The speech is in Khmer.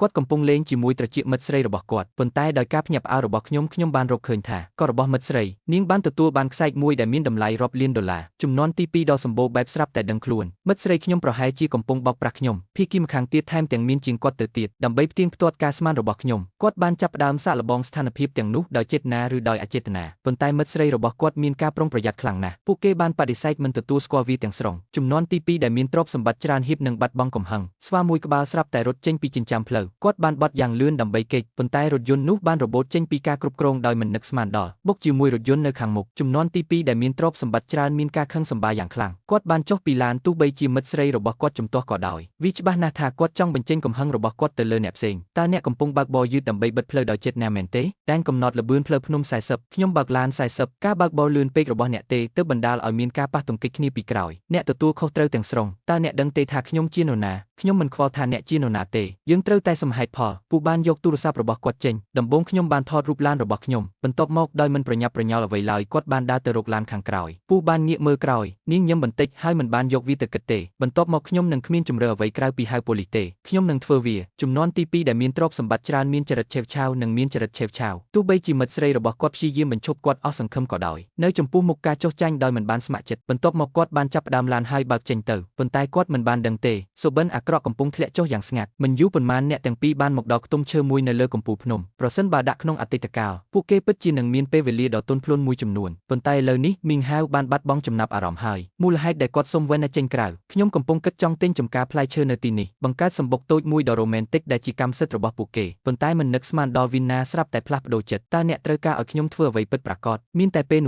គាត់កំពុងលេងជាមួយត្រចៀកមិត្តស្រីរបស់គាត់ប៉ុន្តែដោយការភ្ញាក់ផ្អើលរបស់ខ្ញុំខ្ញុំបានរកឃើញថាករបស់មិត្តស្រីនាងបានទទួលបានខ្សែកមួយដែលមានតម្លៃរាប់លានដុល្លារជំនាន់ទី2ដ៏សម្បូរបែបស្រាប់តែដឹងខ្លួនមិត្តស្រីខ្ញុំប្រហែលជាកំពុងបោកប្រាស់ខ្ញុំភាគីម្ខាងទៀតថែមទាំងមានជាងគាត់ទៅទៀតដើម្បីផ្ទៀងផ្ទាត់ការស្មានរបស់ខ្ញុំគាត់បានចាប់ផ្ដើមសាកល្បងស្ថានភាពទាំងនោះដោយចេតនាឬដោយអចេតនាប៉ុន្តែមិត្តស្រីរបស់គាត់មានការប្រុងប្រយ័ត្នខ្លាំងណាស់ពួកគេបានបដិសេធមិនទទួលស្គាល់វាទាំងស្រុងជំនាន់ទី2ដែលមានទ្រព្យសម្បត្តិច្រើនហៀបនឹងបាត់បង់កំហឹងស្វាមួយក្បាលស្រាប់តែរត់ចេញពីចិញ្ចើមផ្លូវគាត់បានបត់យ៉ាងលឿនដើម្បីគេចប៉ុន្តែរថយន្តនោះបានរបូតចេញពីការគ្រប់គ្រងដោយមិននឹកស្មានដល់បុកជាមួយរថយន្តនៅខាងមុខជំនាន់ទី2ដែលមានទ្រព្យសម្បត្តិច្រើនមានការខឹងសម្បារយ៉ាងខ្លាំងគាត់បានចុះពីឡានទោះបីជាមិត្តស្រីរបស់គាត់ជំទាស់ក៏ដោយវាច្បាស់ណាស់ថាគាត់ចង់បញ្ចេញកំហឹងរបស់គាត់ទៅលើអ្នកផ្សេងតើអ្នកកំពុងបើកបរយឺតដើម្បីបិទផ្លូវដោយចេតនាមែនទេតែងកំណត់ល្បឿនផ្លូវភ្នំ40ខ្ញុំបើកឡាន40ការបើកបរលឿនពេករបស់អ្នកទេទើបបណ្ដាលឲ្យមានការប៉ះទង្គិចគ្នាពីក្រោយអ្នកទទួលខុសត្រូវទាំងស្រុងតើអ្នកដឹងទេថាខ្ញុំជានរណាខ្ញុំមិនខ្វល់ថាអ្នកជានរណាទេយើងត្រូវតែសមហេតុផលពូបានយកទូរស័ព្ទរបស់គាត់ចេញដំបូងខ្ញុំបានថតរូបឡានរបស់ខ្ញុំបន្ទាប់មកដោយមិនប្រញាប់ប្រញាល់អ្វីឡើយគាត់បានដើរទៅរកឡានខាងក្រោយពូបានងាកមើលក្រោយនាងញឹមបន្តិចហើយមិនបានយកវាទៅគិតទេបន្ទាប់មកខ្ញុំនឹងគ្មានជម្រើសអ្វីក្រៅពីហៅប៉ូលីសទេខ្ញុំនឹងធ្វើវាជំនាន់ទី2ដែលមានទ្រព្យសម្បត្តិច្រើនមានចរិតឆេវឆាវនិងមានចរិតឆេវឆាវទោះបីជាមិត្តស្រីរបស់គាត់ព្យាយាមបញ្ឈប់គាត់អស់សង្ឃឹមក៏ដោយនៅចំពោះមុខការចុះចាញ់ដោយមិនបានស្ម័គ្រចិត្តបន្ទាប់មកគាត់បានចាប់ផ្ដើមឡានហើយបើកចេញទៅប៉ុន្តែគាត់មិនបានដឹងទេសុបិនអាក្រក់កំពុងធ្លាក់ចុះយ៉ាងស្ងាត់មិនយូរប៉ុន្មានអ្នកទាំងពីរបានមកដល់ខ្ទមឈើមួយនៅលើកំពូលភ្នំប្រសិនបើដាក់ក្នុងអតីតកាលពួកគេពិតជានឹងមានពេលវេលាដ៏ទន់ភ្លន់មួយចំនួនប៉ុន្តែឥឡូវនេះមីងហាវបានបាត់បង់ចំណាប់អារម្មណ៍ហើយមូលហេតុដែលគាត់សុំវ៉ែនចេញក្រៅខ្ញុំកំពុងគិតចង់ទិញចំការផ្លែឈើនៅទីនេះបង្កើតសម្បុកតូចមួយដ៏រ៉ូមែនទិកដែលជាកម្មសិទ្ធិរបស់ពួកគេប៉ុន្តែមិននឹកស្មានដល់វីណាស្រាប់តែផ្លាស់ប្ដូរចិត្តតើអ្នកត្រូវការឲ្យខ្ញុំធ្វើអ្វីពិតប្រាកដមានតែពេលនោះ